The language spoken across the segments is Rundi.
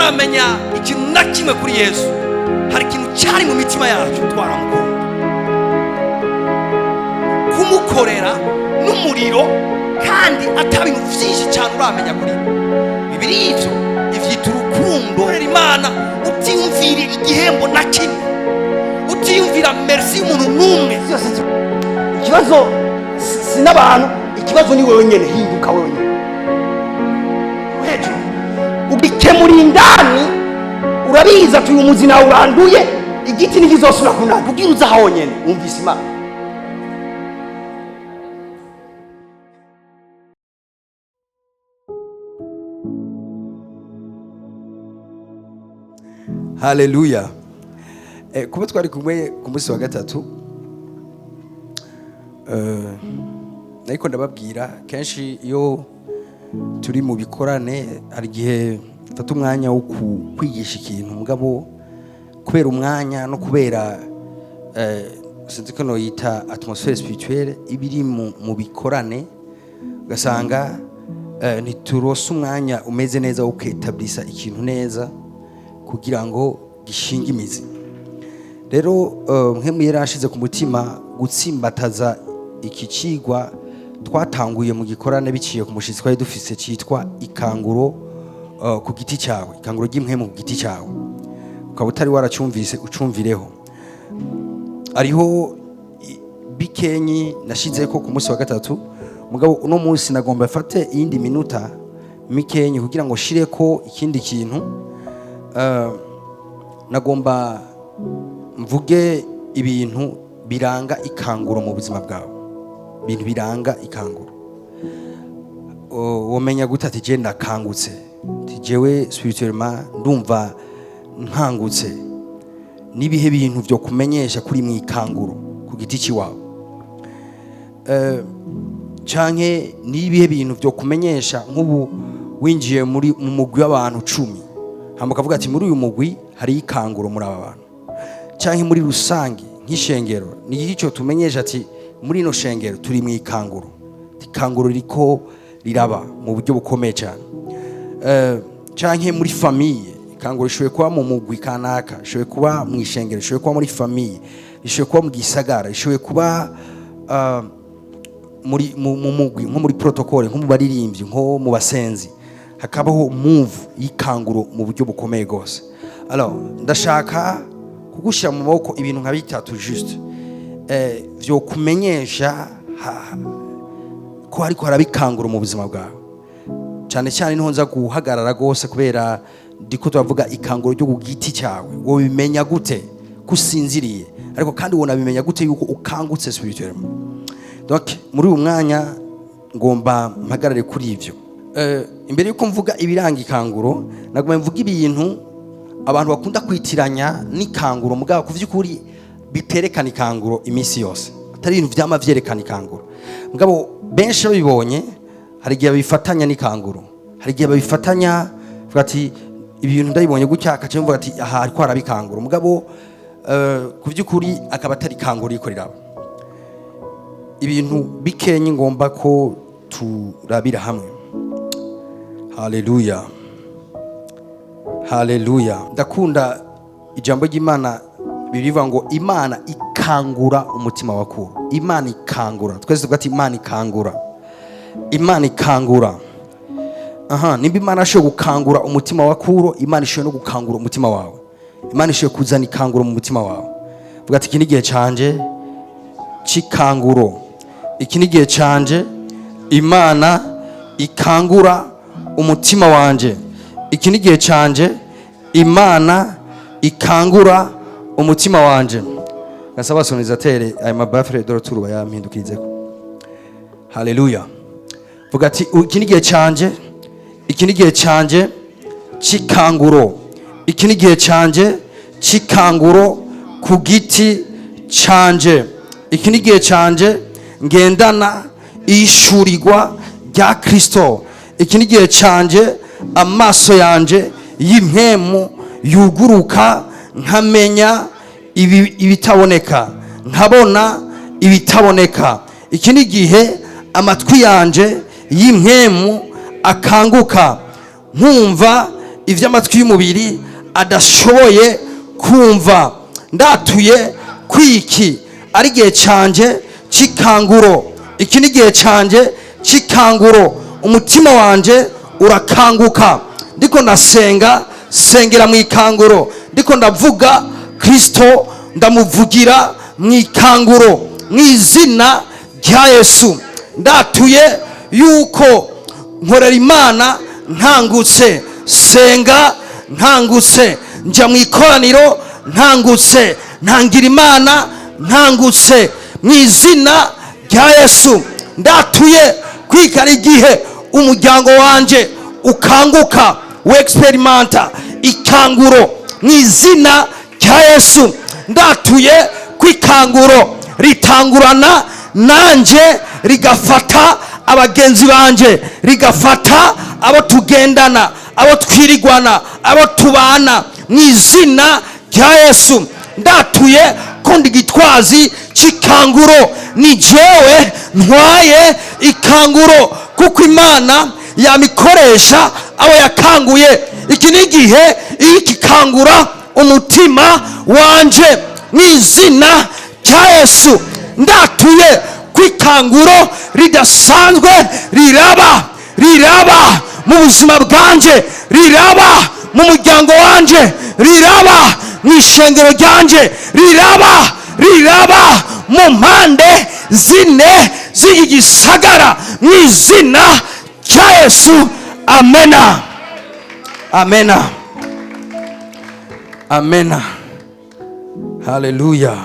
Tutaramenya ikintu na kimwe kuri Yesu, hari ikintu cyari mu mitima yacu, twaramukunda, kumukorera n'umuriro, kandi ata bintu byinshi cyane uramenya kuri we. Bibiri ivyo ivyita urukundo. Korera Imana utiyumvira igihembo na kimwe, utiyumvira merci y'umuntu n'umwe. Byose ikibazo si n'abantu, ikibazo ni wewe nyene. Hinduka wewe nyene hejuru, ugikemura indani. Urabizi ati uyu muzi nawe uranduye, igiti ntikizosubira kunanda. Ubwira uza honyene wumvise Imana. Haleluya. Kuba twari kumwe ku munsi wa gatatu, ariko ndababwira, kenshi iyo turi mu bikorane hari igihe mfata umwanya wo kwigisha ikintu, mugabo kubera umwanya no kubera sinzi ko noyita atmosphère spirituelle iba iri mu bikorane, ugasanga ntiturose umwanya umeze neza wo kwetablisa ikintu neza kugira ngo gishinge imizi. Rero nk'emwe yarashize ku mutima gutsimbataza iki cigwa twatanguye mu gikorane biciye ku mushitsi twari dufise, citwa ikanguro ku giti cyawe, ikanguro ry'impwemu ku giti cyawe. Ukaba utari waracyumvise, ucumvireho. Hariho bikenyi nashize ko ku munsi wa gatatu, mugabo uno munsi nagomba mfate iyindi minota mikenyi kugira ngo shireko ikindi kintu. Nagomba mvuge ibintu biranga ikanguro mu buzima bwawe, ibintu biranga ikanguro. Womenya gute ati je ndakangutse, ati jewe spirituellement ndumva nkangutse? Nibihe bintu byo kumenyesha kuri mu ikanguro ku giti ciwawe? Canke nibihe bintu byo kumenyesha nk'ubu winjiye muri mu mugwi w'abantu 10, hama ukavuga ati muri uyu mugwi hari ikanguro muri aba bantu? Canke muri rusange nk'ishengero, ni iki cyo tumenyesha ati muri ino shengero turi mu ikanguro, ikanguro riko riraba mu buryo bukomeye cyane? Canke muri famille, ikanguro ishoboye kuba mu mugwi kanaka, ishoboye kuba mu ishengero, ishoboye kuba muri famille, ishoboye kuba mu gisagara, ishoboye kuba muri mu mugwi, nko muri protocole, nko mu baririmbyi, nko mu basenzi, hakabaho move y'ikanguro mu buryo bukomeye gose. Alors ndashaka kugushyira mu maboko ibintu nka bitatu juste vyo kumenyesha ko hariko harabikangura mu buzima bwawe. Cyane cyane niho nza guhagarara rwose, kubera ndiko turavuga ikanguro ryo ku giti cyawe. Wowe bimenya gute ko usinziriye, ariko kandi wonabimenya gute yuko ukangutse spirituellement? Donc muri uyu mwanya ngomba mpagarare kuri ivyo. Imbere yuko mvuga ibiranga ikanguro, nagomba mvuga ibintu abantu bakunda kwitiranya n'ikanguro, mugabo ku vy'ukuri biterekana ikanguro iminsi yose, atari ibintu vyama vyerekana ikanguro. Mugabo benshi babibonye hari igihe babifatanya n'ikanguro, hari igihe babifatanya, bavuga ati ibintu ndabibonye gutya, akaca yumva ati aha hariko harabikangura, mugabo ku vy'ukuri akaba atari ikanguro ririko riraba. Ibintu bikenyi ngomba ko turabira hamwe. Haleluya, haleluya. Ndakunda ijambo ry'Imana birivuga ngo Imana ikangura umutima wa Kuro. Imana ikangura, twese tuvuga ati Imana ikangura, Imana ikangura. Aha nimba Imana ashoboye gukangura umutima wa Kuro, Imana ishoboye no gukangura umutima wawe. Imana ishoboye kuzana ikanguro mu mutima wawe. Vuga ati iki ni igihe canje c'ikanguro, iki ni igihe canje Imana ikangura umutima wanje, iki ni igihe canje Imana ikangura umutima wanje. Gasaba sonorisateur aya mabafre dore turuba yampindukirizeko. Haleluya. Vuga ati iki ni igihe canje, iki ni igihe canje c'ikanguro, iki ni igihe canje c'ikanguro ku giti canje, iki ni igihe canje ngendana ishurirwa rya Kristo, iki ni igihe canje amaso yanje y'impemu yuguruka nkamenya ibitaboneka, nkabona ibitaboneka, iki ni igihe amatwi yanje y'impemu akanguka nkumva Ivy'amatwi y'umubiri adashoboye kumva. Ndatuye kwiki ari igihe canje c'ikanguro. Iki ni igihe canje c'ikanguro. Umutima wanje urakanguka. Ndiko ndasenga, sengera mu ikanguro. Ndiko ndavuga Kristo, ndamuvugira mu ikanguro, mu izina rya Yesu. Ndatuye yuko nkorera Imana nkangutse, senga nkangutse, njya mu ikoraniro nkangutse, ntangira Imana nkangutse, mu izina rya Yesu. Ndatuye kwikara igihe umuryango wanje ukanguka, wexperimenta ikanguro, mu izina rya Yesu. Ndatuye kwikanguro ritangurana nanje, rigafata abagenzi banje, rigafata abo tugendana, abo twirigwana, abo tubana, mu izina rya Yesu. Ndatuye ko ndi gitwazi c'ikanguro. Ni jewe ntwaye ikanguro, kuko Imana yamikoresha abo yakanguye. Iki ni igihe iyo ikikangura umutima wanje, mu izina rya Yesu. Ndatuye kwikanguro ridasanzwe riraba, riraba mu buzima bwanje, riraba mu muryango wanje, riraba mu ishengero ryanje, riraba, riraba mu mpande zine z'iki gisagara, mu izina rya Yesu. Amena, amena, amena. Haleluya.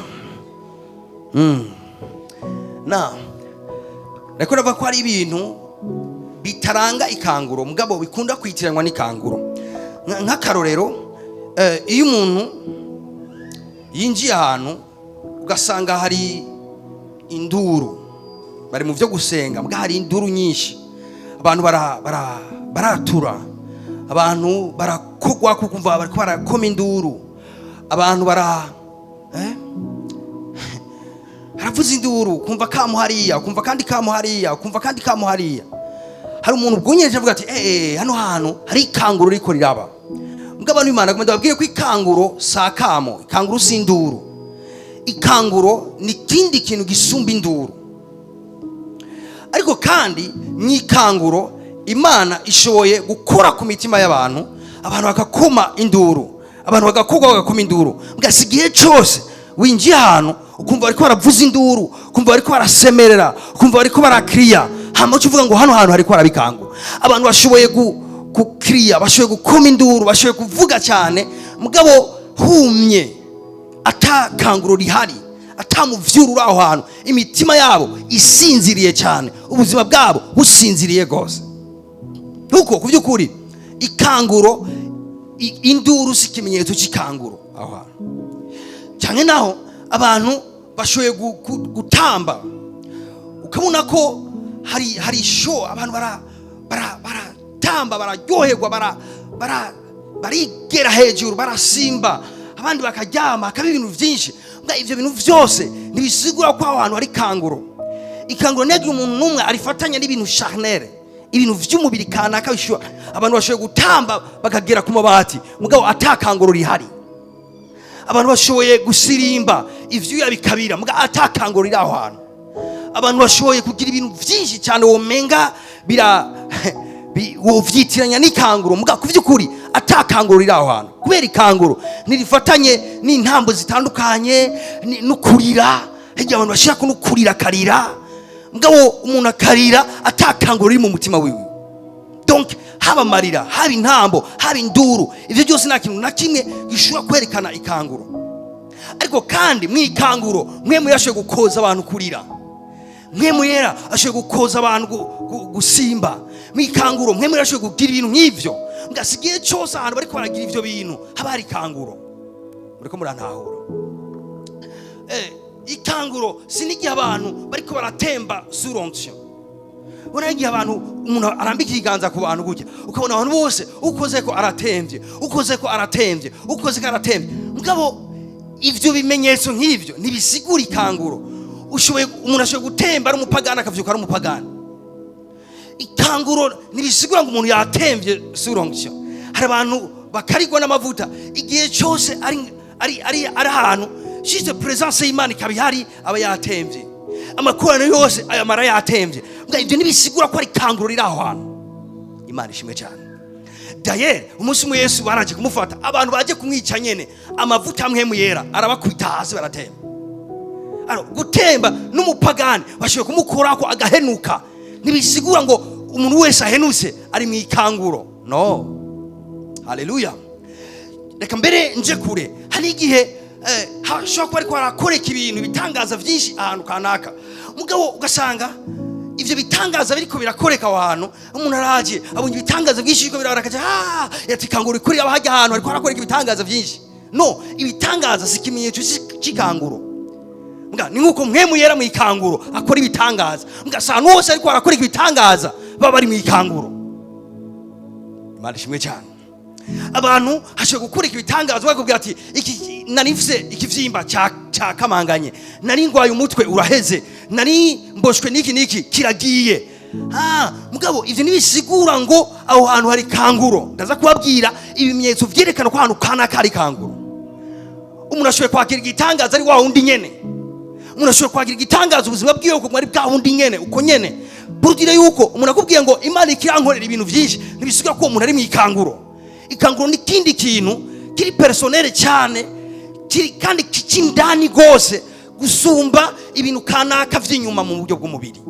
Na reko ndavuga ko hari ibintu bitaranga ikanguro, mugabo bikunda kwitiranwa n'ikanguro. Nk'akarorero, iyo umuntu yinjiye ahantu ugasanga hari induru, bari mu byo gusenga, mbwa hari induru nyinshi, abantu baratura, abantu barakogwa, kukumva bariko barakoma induru, abantu bara haravuza induru, kumva kamu hariya, kumva kandi kamu hariya, kumva kandi kamu hariya. Hari umuntu bwunyeje avuga ati: "Eh, hano hantu hari ikanguro riko riraba." Mbwa abantu Imana agomba babwire ko ikanguro sa kamo, ikanguro si induru. Ikanguro ni ikindi kintu gisumba induru. Ariko kandi mu ikanguro Imana ishoboye gukora ku mitima y'abantu, abantu bagakoma induru, abantu bagakogwa, bagakoma induru. Mbwa si igihe cyose winjiye ahantu ukumva bariko baravuza induru, ukumva bariko barasemerera, ukumva bariko barakiriya, hama uca uvuga ngo hano hantu hariko harabikangura. Abantu bashoboye gukiriya, bashoboye gukoma induru, bashoboye kuvuga cyane, mugabo humye, ata kanguro rihari, ata muvyuru uri aho hantu, imitima yabo isinziriye cyane, ubuzima bwabo businziriye rwose. Kuko ku by'ukuri ikanguro, induru si ikimenyetso cy'ikanguro aho hantu. Cyane naho abantu bashoboye gutamba, ukabona ko hari show, abantu baratamba, bararyoherwa, barigera hejuru, barasimba, abandi bakaryama, hakaba ibintu byinshi. Mbwa ivyo bintu vyose ntibisigura ko aho hantu hari kanguro. Ikanguro ntiyagira umuntu n'umwe arifatanya n'ibintu charnel, ibintu vy'umubiri kanaka bishobora. Abantu bashoboye gutamba bakagera ku mabati, mugabo ata kanguro rihari. Abantu bashoboye gusirimba, ivyuya bikabira, mugabo ata kanguro riri aho hantu. Abantu bashoboye kugira ibintu byinshi cyane womenga bira wovyitiranya n'ikanguro, mugabo ku by'ukuri ata kanguro riri aho hantu. Kubera ikanguro ntirifatanye n'intambo zitandukanye, no kurira. Hirya abantu bashaka no kurira, akarira, mugabo umuntu akarira ata kanguro riri mu mutima wiwe. Donc haba amarira, haba intambo, haba induru, ivyo byose nta kintu na kimwe gishobora kwerekana ikanguro. Ariko kandi mu ikanguro mwe yashoboye gukoza abantu kurira, mwe muyera ashoboye gukoza abantu gusimba. Mu ikanguro mwe muyera ashoboye kugira ibintu nk'ivyo. Ngasigiye cyose ahantu bariko baragira ivyo bintu haba hari ikanguro. Muriko murantahura? Ikanguro si n'igihe abantu bariko baratemba sous l'onction. Ubona igihe abantu, umuntu arambika ikiganza ku bantu gutya, ukabona abantu bose ukoze ko aratemvye, ukoze ko aratemvye, ukoze ko aratemvye. Mugabo ivyo bimenyetso nk'ivyo ntibisigura ikanguro. Ushoboye, umuntu ashoboye gutemba ari umupagani, akavyuka ari umupagani. Ikanguro ntibisigura ngo umuntu yatemvye sous l'onction. Hari abantu bakarigwa n'amavuta igihe cyose ari ahantu, juste présence y'Imana ikaba ihari, aba yatemvye. Amakoraniro yose ayamara yatemvye. Mbwa ibyo ntibisigura ko ari kanguro riri aho hantu. Imana ishimwe cyane. D'ailleurs, umunsi umwe Yesu baraje kumufata, abantu baje kumwica nyene, amavuta amwe yera arabakubita hasi, baratemba. Alors, gutemba n'umupagani bashoboye kumukorako agahenuka, ntibisigura ngo umuntu wese ahenutse ari mu ikanguro. No, haleluya. Reka mbere nje kure. Hari igihe hashobora kuba ariko harakoreka ibintu bitangaza byinshi ahantu kanaka, mugabo ugasanga ivyo bitangaza biriko birakoreka aho hantu, umuntu araje abonye ibitangaza byinshi biriko birarakaje, ah, yati kanguro ikuri aba hajya ahantu ariko harakoreka ibitangaza byinshi. No, ibitangaza si ikimenyetso c'ikanguro. Mbwa ni nkuko Mpwemu Yera mu ikanguro akora ibitangaza, mbwa si ahantu hose ariko harakora ibitangaza baba bari mu ikanguro. Imana ishimwe cyane. Abantu hashobora gukurika ibitangaza, bakubwira ati iki nari mfise ikivyimba ca kamanganye, nari ngwaye umutwe uraheze, nari mboshwe n'iki n'iki kiragiye. Ah, mugabo ivyo ntibisigura ngo aho hantu hari kanguro. Ndaza kubabwira ibimenyetso vyerekana ko ahantu kanaka hari kanguro. Umuntu ashoboye kwakira igitangaza ari wa wundi nyene. Umuntu ashobora kwakira igitangaza, ubuzima bwiwe kuguma ari bwa wundi nyene, uko nyene. Burugire yuko umuntu akubwiye ngo Imana ikirankorera ibintu byinshi, ntibisigura ko uwo muntu ari mu ikanguro. Ikanguro ni ikindi kintu kiri personnel cyane, kiri kandi kikindani rwose gusumba ibintu kanaka vy'inyuma mu buryo bw'umubiri.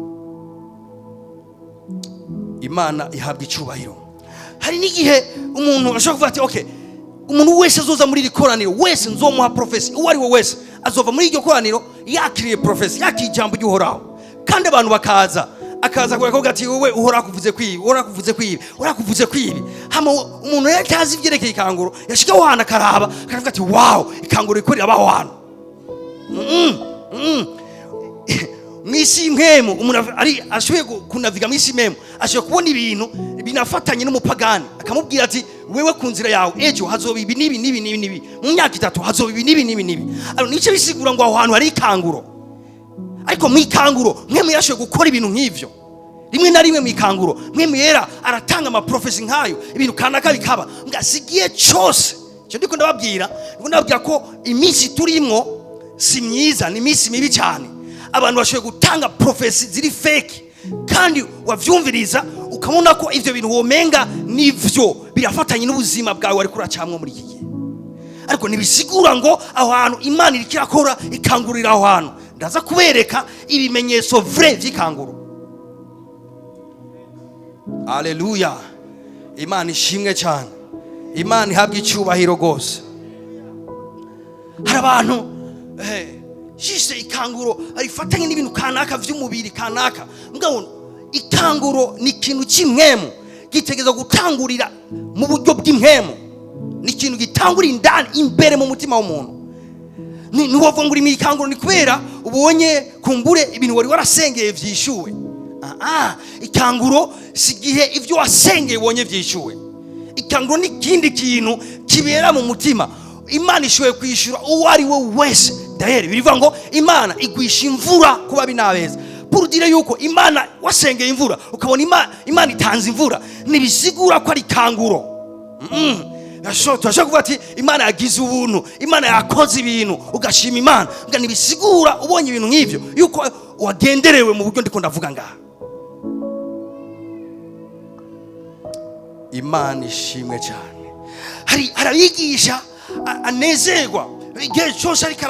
Imana ihabwa icyubahiro. Hari n'igihe umuntu ashobora kuvuga ati okay, umuntu wese azoza muri iri koraniro wese nzomuha prophétie. Uwo ari we wese azova muri iryo koraniro yakiriye prophétie, yakiriye ijambo ry'Uhoraho. Kandi abantu bakaza, akaza kuvuga ati wowe Uhoraho akuvuze kwibi, Uhoraho akuvuze kwibi, Uhoraho akuvuze kwibi. Hama umuntu yari atazi ibyerekeye ikanguro yashika aho hantu akaraba, akavuga ati wow, ikanguro ikorera abaho hantu. Mw'isi y'impwemu, umuntu ari ashoboye kunaviga mw'isi y'impwemu ashoboye kubona ibintu binafatanye n'umupagani, akamubwira ati wewe ku nzira yawe ejo hazoba ibi n'ibi n'ibi n'ibi n'ibi, mu myaka 3 hazoba ibi n'ibi n'ibi n'ibi. Alors, nico bisigura ngo aho hantu hari ikanguro. Ariko mu ikanguro Mpwemu yashoboye gukora ibintu nk'ivyo rimwe na rimwe. Mu ikanguro Mpwemu Yera aratanga ama prophéties nk'ayo, ibintu kanaka bikaba. Ngasigiye cyose icyo ndiko ndababwira ko iminsi turimwo si myiza, ni iminsi mibi cyane. Abantu bashoboye gutanga prophéties ziri fake, kandi wavyumviriza ukabona ko ivyo bintu womenga nivyo birafatanye n'ubuzima bwawe ariko uracamwo muri iki gihe. Ariko ntibisigura ngo aho hantu Imana iriko irakora ikangurira aho hantu. Ndaza kubereka ibimenyetso vrai vy'ikanguro. Aleluya, Imana ishimwe cyane, Imana ihabwa icyubahiro rwose. Hari abantu jise ikanguro arifatanye n'ibintu kanaka vy'umubiri kanaka. Mugabo ikanguro ni ikintu cy'impwemu, gitegereza gutangurira mu buryo bw'impwemu. Ni ikintu gitangura indani, imbere mu mutima w'umuntu. Ntiwovuga ngo uri mu ikanguro ni kubera ubonye kumbure ibintu wari warasengeye vyishuwe. Ah, ikanguro si igihe ibyo wasengeye ubonye vyishuwe. Ikanguro ni ikindi kintu kibera mu mutima. Imana ishoboye kwishyura uwo ari we wese. D'ailleurs, birivuga ngo Imana igwisha imvura ku babi n'abeza. Pour dire yuko Imana wasengeye imvura, ukabona Imana itanze imvura, ntibisigura ko ari ikanguro. Turashobora kuvuga ati Imana yagize ubuntu, Imana yakoze ibintu, ugashima Imana. Mbwa ntibisigura ubonye ibintu nk'ivyo yuko wagenderewe mu buryo ndiko ndavuga ngaha. Imana ishimwe cyane. Hari abigisha anezerwa igihe cyose ariko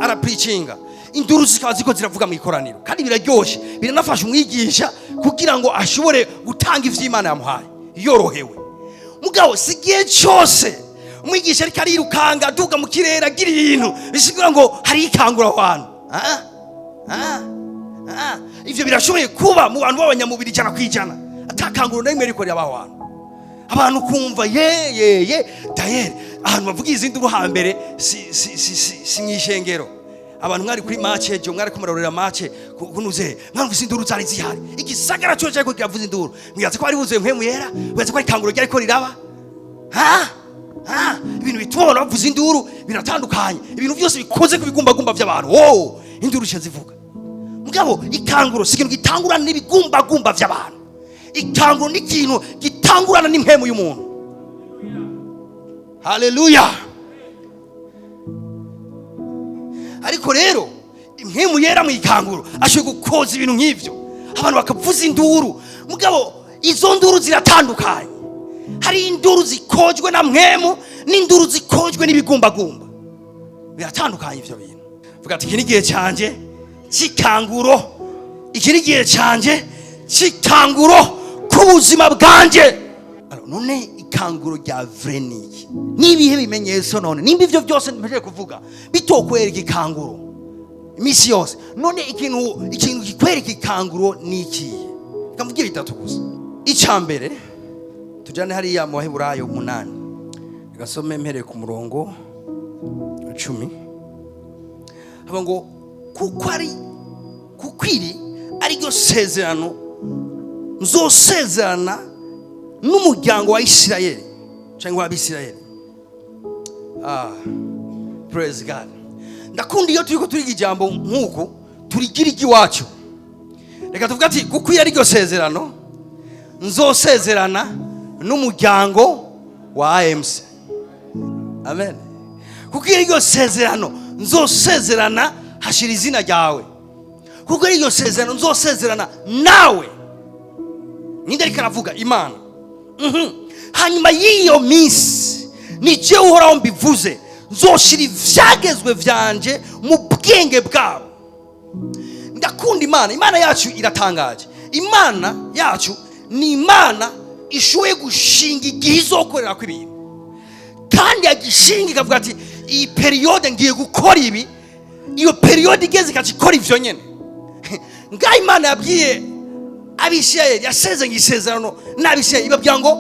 arapuricinga, induru zikaba ziko ziravuga mu ikoraniro, kandi biraryoshe, biranafasha umwigisha kugira ngo ashobore gutanga ivyo Imana yamuhaye yorohewe. Mugabo si igihe cyose umwigisha ariko arirukanga, aduga mu kirere, agira ibintu, bisigura ngo hari ikangura aho hantu. Ah? Ah? Ah? Ivyo birashoboye kuba mu bantu b'abanyamubiri 100%, atakanguro na rimwe riko riraba aho hantu. Abantu kumva ye ye ye. D'ailleurs, ahantu bavuga izindi nduru hambere si mw'ishengero. Abantu mwari kuri match ejo, mwari kumurorera match kunuze, mwumvise induru zari zihari, igisagara cyo cyariko kiravuza induru. Mwibaza ko ari buzuye Mpwemu Yera? Mwibaza ko ari kanguro ryariko riraba? Ha ha, ibintu bituma abantu bavuza induru biratandukanye. Ibintu byose bikoze ku bigumbagumba by'abantu, oh, induru zica zivuga. Mugabo ikanguro si ikintu gitangurana n'ibigumbagumba by'abantu. Ikanguro ni ikintu gitangurana n'impwemu y'umuntu. Haleluya. Ariko rero impwemu yera mu ikanguro ashoboye gukoza ibintu nk'ivyo, abantu bakavuza induru. Mugabo izo nduru ziratandukanye. Hari induru zikojwe na mpwemu n'induru zikojwe n'ibigumbagumba, biratandukanye ivyo bintu. Vuga ati iki ni igihe canje cy'ikanguro, iki ni igihe canje cy'ikanguro k'ubuzima bwanje. None ikanguro rya vrai ni iki? Nibihe bimenyetso? None nimba ivyo byose mpejeje kuvuga bitokwereka ikanguro iminsi yose, none ikintu kikwereka ikanguro ni ikihe? Reka mvuge bitatu gusa. Icya mbere, tujane hariya mu Baheburayo 8, reka nsome mpereye ku murongo 10. Havuga ngo kuko iri ari ryo sezerano nzosezerana n'umuryango wa Isirayeli cyangwa w'Abisirayeli. Praise God. Ndakunda iyo turiko turiga ijambo nk'uku turigira iry'iwacu. Reka tuvuge ati kuko iyo ari ryo sezerano nzosezerana n'umuryango wa AMC. Amen. Kuko iyo ari ryo sezerano nzosezerana, hashira izina ryawe. Kuko ari ryo sezerano nzosezerana nawe. Ninde ariko aravuga? Imana. Hanyuma y'iyo minsi ni jewe Uhoraho mbivuze, nzoshira ivyagezwe vyanje mu bwenge bwabo. Ndakunda Imana. Imana yacu iratangaje. Imana yacu ni Imana ishoboye gushinga igihe izokorerako ibintu, kandi yagishinga ikavuga ati iyi période ngiye gukora ibi, iyo période igeze ikaca ikora ivyo nyene. Ngaho Imana yabwiye Abisirayeli, yasezeranye isezerano n'Abisirayeli, ibabwira ngo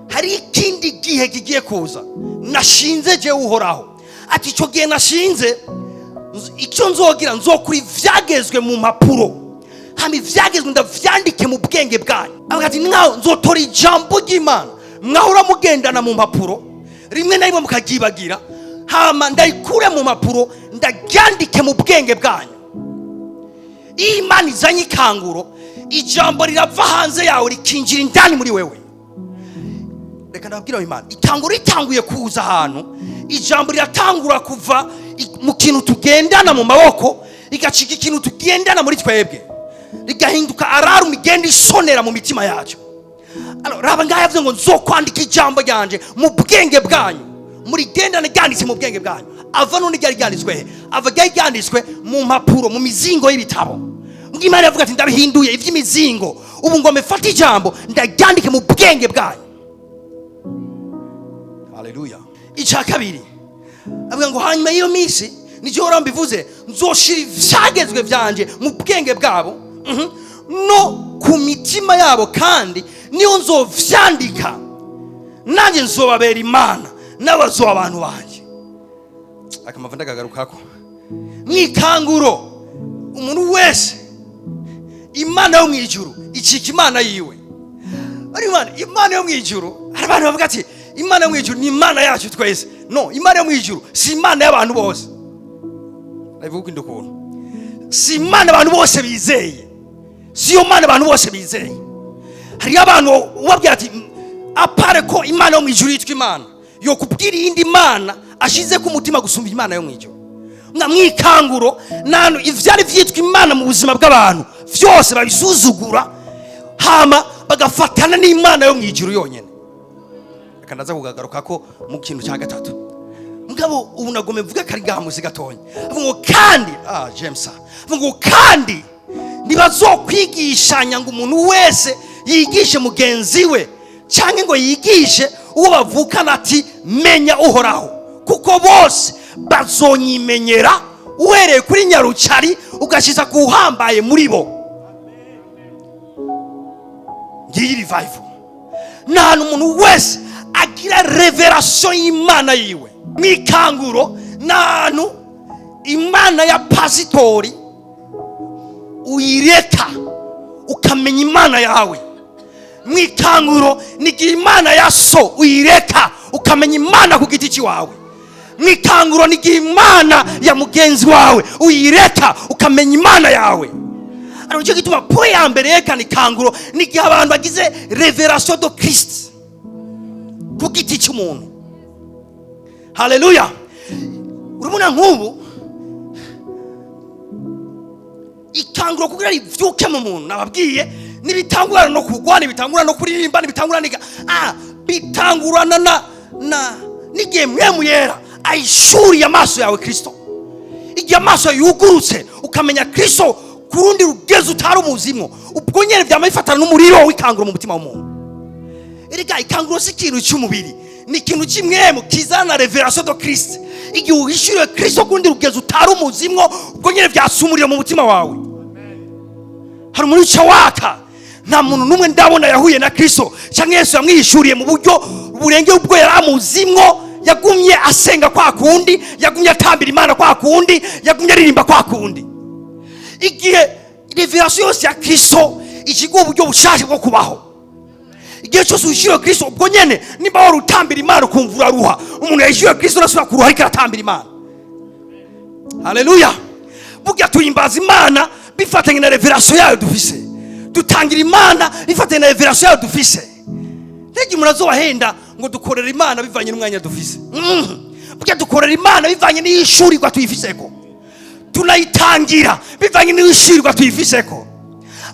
hari ikindi gihe kigiye kuza nashinze jewe Uhoraho. Ati icyo gihe nashinze, icyo nzogira, nzokura ivyagezwe mu mpapuro, hama ivyagezwe ndavyandike mu bwenge bwanyu. Avuga ati mwaho nzotora ijambo ry'Imana mwahora mugendana mu mpapuro, rimwe na rimwe mukaryibagira, hama ndarikure mu mpapuro ndaryandike mu bwenge bwanyu. Iyo Imana izanye ikanguro, ijambo rirava hanze yawe rikinjira indani muri wewe. Reka ndababwira, Imana ikanguro ritanguye kuza ahantu, ijambo riratangura kuva mu kintu tugendana mu maboko rigacika ikintu tugendana muri twebwe, rigahinduka alarme igenda isonera mu mitima yacu. Alors, raba ngaho yavuze ngo nzokwandika ijambo ryanje mu bwenge bwanyu, murigendane ryanditse mu bwenge bwanyu. Ava none ryari ryanditswe he? Ava ryari ryanditswe mu mpapuro, mu mizingo y'ibitabo. Mbwo Imana yavuga ati ndabihinduye iby'imizingo, ubu ngo mfate ijambo ndaryandike mu bwenge bwanyu. Haleluya. Icya kabiri avuga ngo hanyuma y'iyo minsi, nicyo Uhoraho mbivuze, nzoshira ivyagezwe vyanje mu bwenge bwabo, no ku mitima yabo, kandi niyo nzovyandika, nanjye nzobabera Imana, nabo bazoba abantu banje. Akamava ndakagarukako mwikanguro, umuntu wese Imana yo mu ijuru icika Imana yiwe. Ari Imana yo mu ijuru. Hari abantu bavuga ati Imana yo mu ijuru ni Imana yacu twese. No, Imana yo mu ijuru si Imana y'abantu bose. Ndabivuga ukundi ukuntu, si Imana abantu bose bizeye, si yo Mana abantu bose bizeye. Hariyo abantu ubabwira ati à part ko Imana yo mu ijuru yitwa Imana, yo kubwira iyindi mana ashize ku mutima gusumba Imana yo mu ijuru. Mwa mwikanguro nantu ivyari vyitwa Imana mu buzima bw'abantu vyose babisuzugura, hama bagafatana n'Imana yo mu ijuru yonyene. Reka ndaza kugaruka ko mu kintu cya gatatu. Mugabo ubu nagome mvuga kari gamuzi gatonya. Avuga ngo kandi James avuga ngo kandi ntibazokwigishanya ngo umuntu wese yigishe mugenzi we cyangwa ngo yigishe uwo bavukana ati menya Uhoraho, kuko bose bazonyimenyera, uhereye kuri nyarucari ugashiza ku uhambaye muri bo. Ngiyi revival ni ahantu umuntu wese agira révélation y'Imana yiwe. Mu ikanguro ni ahantu Imana ya pasitori uyireka ukamenya Imana yawe. Mu ikanguro ni igihe Imana ya so uyireka ukamenya Imana ku giti cyawe. Mu ikanguro ni igihe Imana ya mugenzi wawe uyireka ukamenya Imana yawe. Ariko nicyo gituma point ya mbere yerekana ikanguro ni igihe abantu bagize révélation de Christ ku giti cy'umuntu. Haleluya. Urabona nk'ubu ikanguro kugira rivyuke mu muntu, nababwiye nibitangurana no kugwa, nibitangurana no kuririmba, nibitangurana bitangurana na n'igihe Mpwemu Yera ayishuriye amaso yawe Kristo. Igihe amaso yugurutse ukamenya Kristo ku rundi rugezo utari umuzimwo, ubwo nyene vyama bifatana n'umuriro w'ikanguro mu mutima w'umuntu. Erega ikanguro si ikintu cy'umubiri, ni ikintu cy'imwemu kizana révélation de Christ. Igihe uhishuriwe Kristo ku rundi rugezo utari umuzimwo, ubwo nyene vyatsa umuriro mu mutima wawe. Hari umuriro uca waka. Nta muntu n'umwe ndabona yahuye na Kristo cyangwa Yesu yamwihishuriye mu buryo burengeye ubwo yari amuzimwo. Yagumye asenga kwa kundi, yagumye atambira Imana kwa kundi, yagumye aririmba kwa kundi. Igihe révélation yose ya Kristo ikiguha uburyo bushasha bwo kubaho, igihe cyose uhishuriwe Kristo, ubwo nyene nimba wari utambira Imana ukumva uraruha, umuntu yahishuriwe Kristo arasubira kuruha ariko aratambira Imana. Haleluya. Burya tuhimbaza Imana bifatanye na révélation yayo dufise, dutangira Imana bifatanye na révélation yayo dufise. Ntege umuntu azobahenda ngo dukorera Imana bivanye n'umwanya dufise. Burya dukorera Imana bivanye n'ihishurirwa tuyifiseko, tunayitangira bivanye n'ihishurirwa tuyifiseko.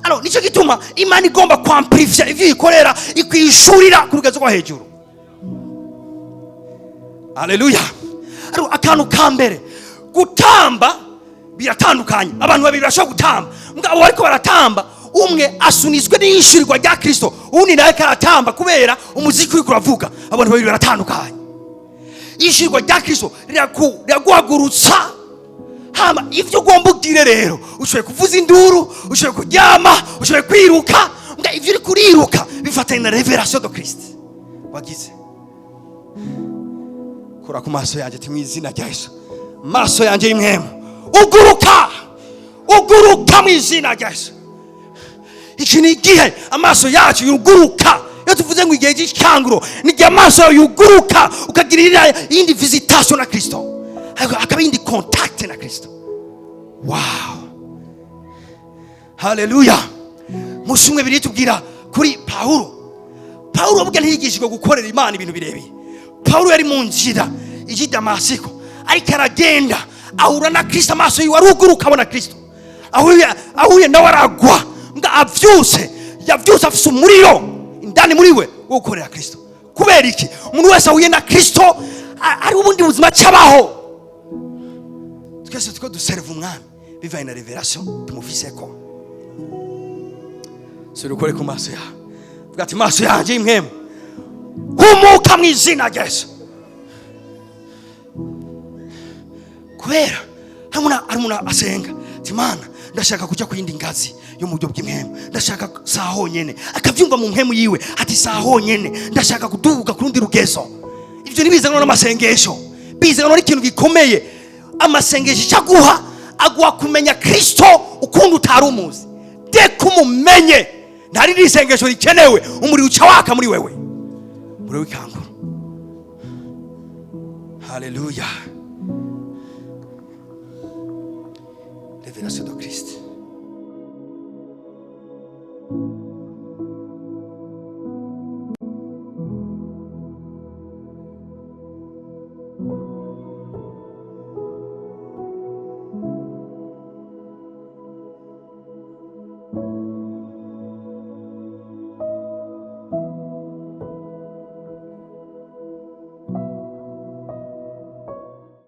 Alors nicyo gituma Imana igomba kwamplifya ivyo ikorera, ikwishurira ku rugezo rwo hejuru. Haleluya. Ariko akantu ka mbere, gutamba biratandukanye. Abantu babiri bashobora gutamba, mugabo bariko baratamba, umwe asunitswe n'ihishurirwa rya Kristo, uwundi nawe karatamba kubera umuziki uriko uravuga. Abantu babiri baratandukanye. Ihishurirwa rya Kristo riraguhagurutsa. Hama ivyo ugomba ugire rero, ushoboye kuvuza induru, ushoboye kuryama, ushoboye kwiruka, mbwa ivyo uri kuriruka bifatanye na révélation de Christ wagize. Kora ku maso yanjye ati: "Mu izina rya Yesu, maso yanjye y'impwemu, uguruka, uguruka mu izina rya Yesu." Iki ni igihe amaso yacu yuguruka. Iyo tuvuze ngo igihe cy'ikanguro, ni igihe amaso yawe yuguruka, ukagira iriya yindi visitation na Kristo, akaba yindi contact na Kristo. Wow, haleluya. Musi umwe biritubwira kuri Pawulo. Pawulo ubwe ntiyigishijwe gukorera Imana ibintu birebire. Pawulo yari mu nzira ijya i Damasiko, ariko aragenda ahura na Kristo, amaso yiwe aruguruka, abona Kristo. Ahuye nawe aragwa, ngo avyuse, yavyuse afise umuriro indani muri we wo gukorera Kristo. Kubera iki? Umuntu wese ahuye na Kristo ari ubundi buzima cabaho. Twese two duserva Umwami bivanye na révélation tumufiseko. Sura ukore ku maso yawe, vuga ati: "Maso yanjye y'impwemu, humuka mu izina rya Yesu." Kubera hari umuntu asenga ati: "Mana, ndashaka kujya ku yindi ngazi yo mu buryo bw'impwemu, ndashaka saa honyene." Akabyumva mu mpwemu yiwe ati: "Saa honyene ndashaka kuduga ku rundi rugezo." Ibyo ntibizanwa n'amasengesho, bizanwa n'ikintu gikomeye. Amasengesho icyo aguha, aguha kumenya Kristo ukundi utari umuzi. Deka umumenye, ntari iri sengesho rikenewe, umuriro uca waka muri wewe, muri w'ikanguro. Haleluya. Révélation de Christ.